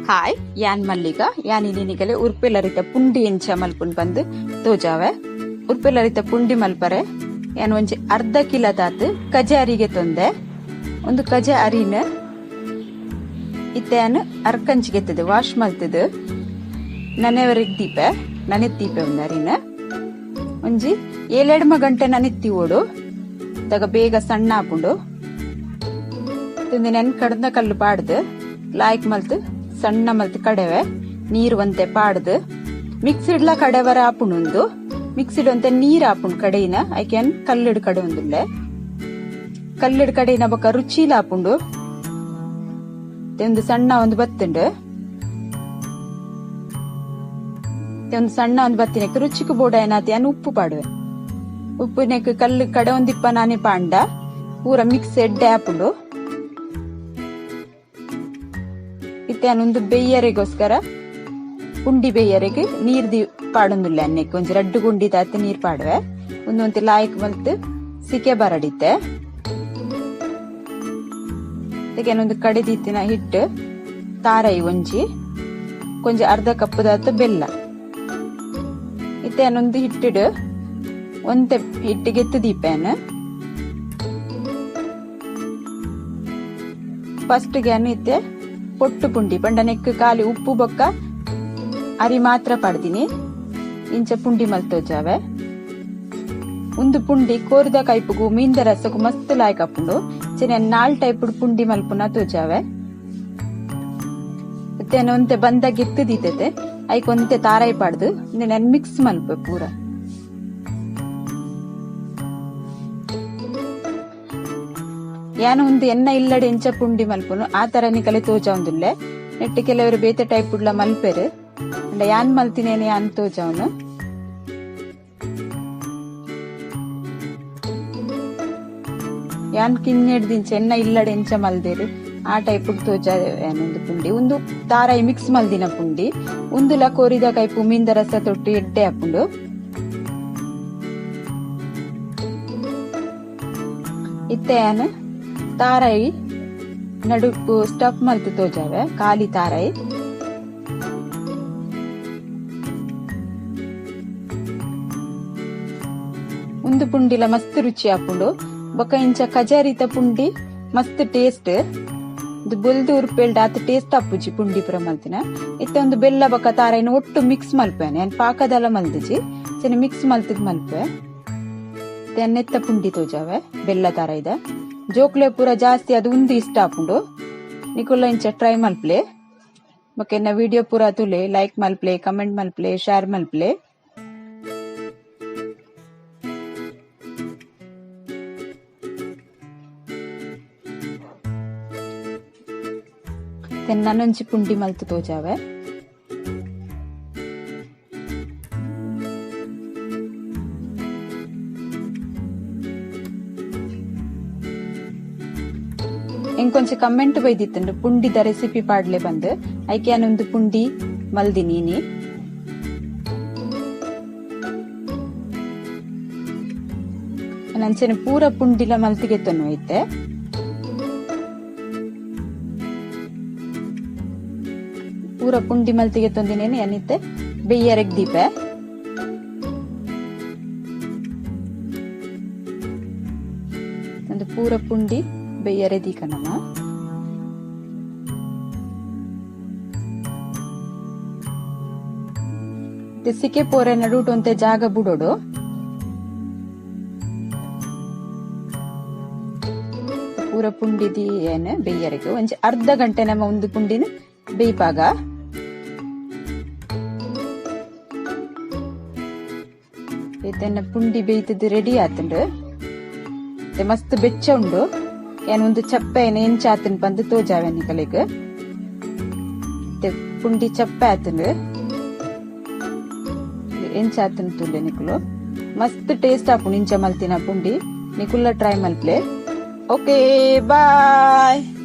Hi ಯಾನ್ ಮಲ್ಲಿಗ ಯಾನ್ ಇನಿ ಉರ್ಪೆಲರಿತ ಪುಂಡಿ ಎಂಚ ಮಲ್ಪುನ್ ಪಂದ್ ತೋಜಾವೆ. ಉರ್ಪೆಲರಿತ ಪುಂಡಿ ಮಲ್ಪರೆ ಯಾನ್ ಒಂಜಿ ಅರ್ಧ ಕಿಲೋ ತಾತ್ ಕಜೆ ಅರಿಗೆ ತೊಂದೆ. ಒಂದು ಕಜೆ ಅರಿನ ಇತ್ತೆ ಯಾನ್ ಅರ್ಕಂಚಿಗೆತ್ತದು ವಾಶ್ ಮಲ್ತದು ನನೆವರೆಗ್ ದೀಪೆ ನನೆತ್ತೀಪೆ ಒಂದು ಅರಿನ ಒಂಜಿ ಏಳೆಡ್ಮ ಗಂಟೆ ನನೆತ್ತಿ ಓಡು ತಗ ಬೇಗ ಸಣ್ಣ ಆಪುಂಡು. ನೆನ್ ಕಡ್ದ ಕಲ್ಲು ಪಾಡ್ದು ಲಾಯ್ಕ್ ಮಲ್ತು ಸಣ್ಣ ಮಲ್ತು ಕಡೆವೆ ನೀರು ಒಂತೆ ಪಾಡ್ದು ಮಿಕ್ಸಿಡ್ಲ ಕಡೆವರ ಆಪುಂಡು. ಮಿಕ್ಸಿಡ್ ಒಂತೆ ನೀರ್ ಆಪುಂಡು ಕಡೆಯಿನ ಐಕೆನ್ ಕಲ್ಲಿಡ್ ಕಡೆ ಒಂದುಲ್ಲೆ ಕಲ್ಲಿಡ್ ಕಡೆಯಿನ ಬೊಕ್ಕ ರುಚಿಲ ಆಪುಂಡು. ಒಂದು ಸಣ್ಣ ಒಂದು ಬತ್ತುಂಡು ಒಂದು ಸಣ್ಣ ಒಂದು ಬತ್ತಿನಕ್ಕೆ ರುಚಿக்கு ಬೋಡ ಏನಾತಿ ಅನ್ನು ಉಪ್ಪು ಪಾಡುವೆ. ಉಪ್ಪುನೆಕ್ ಕಲ್ಲು ಕಡೆ ಒಂದಿಪ್ಪ ನಾನೇ ಪಾಂಡ ಪೂರ ಮಿಕ್ಸ್ ಎಡ್ಡೆ ಆಪುಂಡು. ಇತ್ತೆ ಒಂದು ಬೇಯರೆಗೋಸ್ಕರ ಪುಂಡಿ ಬೇಯರೆಗೆ ನೀರ್ the ಪಾಡೊಂದುಲ್ಲೆ ಅನ್ನಕ್ಕೆ ಒಂಜಿ ರಡ್ಡು ಗುಂಡಿ ತಾತ ನೀರ್ ಪಾಡುವೆ. ಒಂದೊಂದು ಲಾಯ್ಕ್ ಮಲ್ತ್ ಸಿಕೆ ಬರಡಿತ್ತೆ. ಒಂದು ಕಡೆದಿತ್ತಿನ ಹಿಟ್ಟು ತಾರೈ ಒಂಜಿ ಕೊಂಚ ಅರ್ಧ ಕಪ್ ದಾತ ಬೆಲ್ಲ ಇತ್ತೆ ಅನ್ನೊಂದು ಹಿಟ್ಟಿಡು ಒಂತೆ ಹಿಟ್ಟಿಗೆ ಎತ್ತು ದೀಪೇನ. ಫಸ್ಟ್ ಗೆ ಇತ್ತೆ ಪೊಟ್ಟು ಪುಂಡಿ ಪಂಡ ನೆಕ್ ಖಾಲಿ ಉಪ್ಪು ಬೊಕ್ಕ ಅರಿ ಮಾತ್ರ ಪಾಡ್ದಿನಿ. ಇಂಚ ಪುಂಡಿ ಮಲ್ತೋಜಾವೆ. ಒಂದು ಪುಂಡಿ ಕೋರಿದ ಕೈಪುಗು ಮೀನ್ದ ರಸಕ್ಕೂ ಮಸ್ತ್ ಲಾಯ್ಕ್ ಆಪುಂಡು. ಚೆನ್ನ ನಾಲ್ ಟೈಪ್ ಪುಂಡಿ ಮಲ್ಪುನ ತೋಜಾವೆ. ಇತ್ತೆ ಒಂತೆ ಬಂದ ಗೆತ್ತು ದೀತತೆ ಐಕ್ ಒಂತೆ ತಾರಾಯಿ ಪಾಡ್ದು ನೆನ್ ಮಿಕ್ಸ್ ಮಲ್ಪೆ ಪೂರ. ಯಾನ ಒಂದು ಎನ್ನ ಇಲ್ಲಡೆ ಎಂಚ ಪುಂಡಿ ಮಲ್ಪುನು ಆ ತರ ನಿಕಲೆ ತೋಜಾವುಂದುಲ್ಲೆ. ನೆಟ್ಟಿ ಕೆಲವರು ಬೇತೆ ಟೈಪ್ ಉಡ್ಲ ಮಲ್ಪೆರು ಅಂಡ ಯಾನ್ ಮಲ್ತಿನೇನೆ ಯಾನ್ ತೋಜಾವನು. ಯಾನ್ ಕಿನ್ನೆಡ್ದಿಂಚ ಎನ್ನ ಇಲ್ಲಡೆ ಎಂಚ ಮಲ್ದೇರು ಆ ಟೈಪ್ ತೋಜ ಒಂದು ಪುಂಡಿ. ಒಂದು ತಾರಾಯಿ ಮಿಕ್ಸ್ ಮಲ್ದಿನ ಪುಂಡಿ ಉಂದುಲ ಕೋರಿದ ಕೈಪು ಮೀನ್ದ ರಸ ತೊಟ್ಟು ಎಡ್ಡೆ ಆಪುಂಡು. ಇತ್ತೆ ಯಾನ್ ತಾರಾಯಿ ನಡುಕು ಸ್ಟಫ್ ಮಲ್ತು ತೋಜಾವೆ ಖಾಲಿ ತಾರಾಯಿ. ಒಂದು ಪುಂಡಿಲ ಮಸ್ತ್ ರುಚಿ ಆಪುಂಡು. ಬೊಕ್ಕ ಇಂಚ ಕಜಾರಿತ ಪುಂಡಿ ಮಸ್ತ್ ಟೇಸ್ಟ್. ಇದು ಬೊಲ್ದು ಉರ್ಪೇಲ್ಡ್ ಆತ ಟೇಸ್ಟ್ ಆಪುಜಿ ಪುಂಡಿ ಪುರ ಮಲ್ತಿನ. ಇತ್ತೆ ಒಂದು ಬೆಲ್ಲ ಬೊಕ್ಕ ತಾರಾಯಿನ ಒಟ್ಟು ಮಿಕ್ಸ್ ಮಲ್ಪೇನೆ ಯಾನ್ ಪಾಕದಲ್ಲ ಮಲ್ದಿಜಿ ಚೆನ್ನ ಮಿಕ್ಸ್ ಮಲ್ತದ್ ಮಲ್ಪೆ. ನೆತ್ತ ಪುಂಡಿ ತೋಜಾವೆ ಬೆಲ್ಲ ತಾರಾಯಿದ. ಜೋಕ್ಲೆ ಪೂರ ಜಾಸ್ತಿ ಅದು ಉಂದು ಇಷ್ಟ ಆಪುಂಡು. ನಿಕುಲ್ಲ ಇಂಚ ಟ್ರೈ ಮಲ್ಪ್ಲೆ. ಬೊಕ್ಕ ಎನ್ನ ವಿಡಿಯೋ ಪೂರ ತುಲೆ ಲೈಕ್ ಮಲ್ಪ್ಲೆ ಕಮೆಂಟ್ ಮಲ್ಪ್ಲೆ ಶೇರ್ ಮಲ್ಪ್ಲೆ. ನನೊಂಜಿ ಪುಂಡಿ ಮಲ್ತು ತೋಜಾವೆ. ಇಂಕೊಂಚ ಕಮೆಂಟ್ ಬೈದಿತ್ತಂಡು ಪುಂಡಿದ ರೆಸಿಪಿ ಪಾಡ್ಲೆ ಬಂದು ಐಕೆ ಒಂದು ಪುಂಡಿ ಮಲ್ದಿನಿ. ನಂಚೆನೆ ಪೂರ ಪುಂಡಿಲ ಮಲ್ತಿಗೆ ತೊನ್ನು ಐತೆ. ಪೂರ ಪುಂಡಿ ಮಲ್ತಿಗೆ ತೊಂದಿನೇನೆ ಅನಿತೆ ಬೆಯ್ಯರೆಗ್ ದೀಪೆ. ಒಂದು ಪೂರ ಪುಂಡಿ ಬೆಯ್ಯರೆ ದೀಕನಮ್ಮ. ಸಿಕೆ ಪೋರೆ ನಡುಟು ಅಂತೆ ಜಾಗ ಬುಡೋಡು. ಪೂರ ಪುಂಡಿದಿ ಏನ ಬೆಯ್ಯರೆಗೆ ಒಂಜಿ ಅರ್ಧ ಗಂಟೆ ನಮ್ಮ ಒಂದು ಪುಂಡಿನ ಬೇಯ್ಪಾಗ. ಇತ್ತನ್ನ ಪುಂಡಿ ಬೇಯ್ತದ್ದು ರೆಡಿ ಆತುಂಡು. ಮಸ್ತ್ ಬೆಚ್ಚ ಉಂಡು. ಏನ್ ಒಂದು ಚಪ್ಪೆ ಎಂಚ ಆತನ್ ಬಂದು ತೋಜಾವೆ ನಿಕಲೆಗ್. ಪುಂಡಿ ಚಪ್ಪೆ ಆತುಂಡು ಎಂಚ ಆತನ್ ತುಲ್ಲೆ ನಿಕುಲು. ಮಸ್ತ್ ಟೇಸ್ಟ್ ಆಪುಂಡು ಇಂಚ ಮಲ್ತಿನ ಪುಂಡಿ. ನಿಕುಲ್ಲ ಟ್ರೈ ಮಲ್ಪ್ಲೆ. Okay bye.